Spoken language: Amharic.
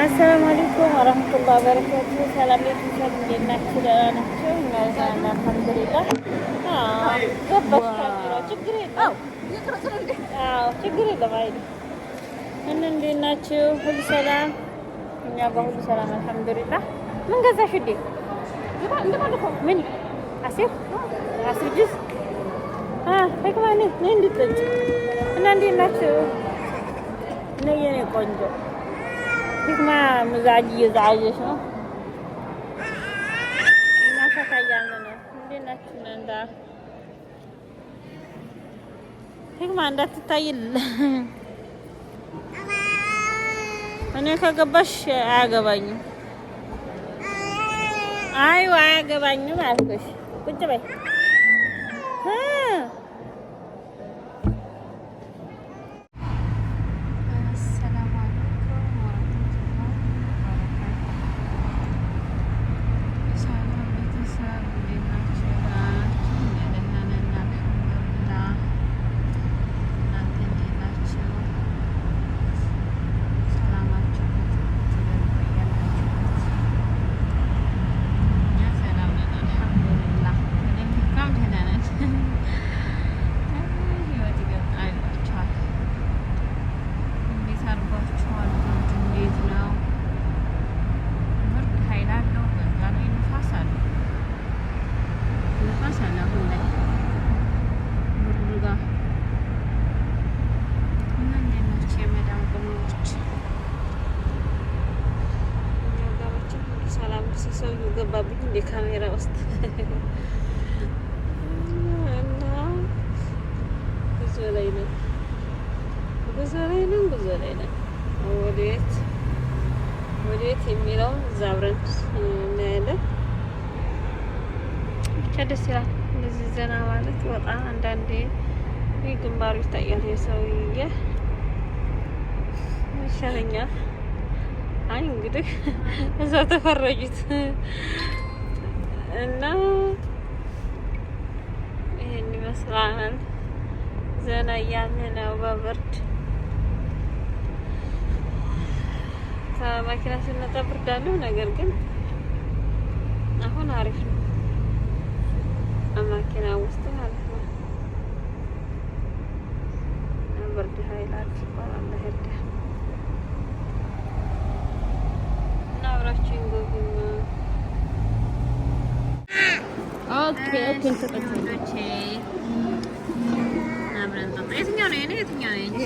السلام عليكم ورحمة الله وبركاته። ሰላም ቤተሰብ፣ እንዴት ናችሁ? ደህና ናቸው? እኛ ደህና ነን፣ الحمد لله። ገባሽ ካሜራው? ችግር የለም። አዎ፣ ችግር የለም። አይደል? እና እንዴት ናችሁ? ሁሉ ሰላም? እኛ ጋር ሁሉ ሰላም፣ الحمد لله። ምን ገዛሽ ውዴ? ምን عصير عصير juice ህክማ ነይ እንድትጠጪ። እና እንዴት ናችሁ? ነይ የኔ ቆንጆ። ህክማ مزعج እየዛዓጀች ነው እና ፈታ እያልን ነው። እንዴት ናችሁ እናንተ? ህክማ እንዳትታይ። እኔ ከገባሽ አያገባኝም። አይ፣ አያገባኝም አልኩሽ። ቁጭ በይ። السلام عليكم ورحمة الله وبركاته። ሰላም ቤተሰብ፣ እንዴት ናችሁ? ደህና ናችሁ? እኛ ደህና ነን፣ الحمد لله። እናንተ እንዴት ናችሁ? ሰላማችሁ ትበል በያላችሁበት። እኛ ሰላም ነን፣ الحمد لله። እኔም ህካም ደህና ነን። ህይወት ይቀጥላል ይሏቸዋል። እንዴት አድርጓችኋል? ብርድ እንዴት ነው? ብርድ ኃይል አለው። በዛ ላይ ንፋስ አለው። ንፋስ አለ አሁን ላይ ብርዱ ጋር። እና እንዴት ናቸው የመዳም ቅመሞች? እኛ ጋር መቼም ሁሉ ሰላም። ሰውዬው ገባብኝ እንደ ካሜራ ውስጥ። እና ጉዞ ላይ ነን፣ ጉዞ ላይ ነን፣ ጉዞ ላይ ነን። ወዴት ወዴት የሚለውን እዛ አብረን እናያለን። ብቻ ደስ ይላል እንደዚህ ዘና ማለት ወጣ። አንዳንዴ ይህ ግንባሩ ይታያል የሰውዬ፣ ይሻለኛል። አይ፣ እንግዲህ እዛ ተፈረጁት። እና ይሄን ይመስላል። ዘና እያልን ነው በብርድ። ከመኪና ስንወጣ ብርድ አለው፣ ነገር ግን አሁን አሪፍ ነው። መኪና ውስጥ ማለት ነው። ብርድ ኃይል አለ ይባላል። ሄደ እና አብራችሁኝ ጎብኙ። Okay፣ ውዶቼ፣ አብረን ጠጣ። የትኛው ነው የኔ? የትኛው ነው የኔ?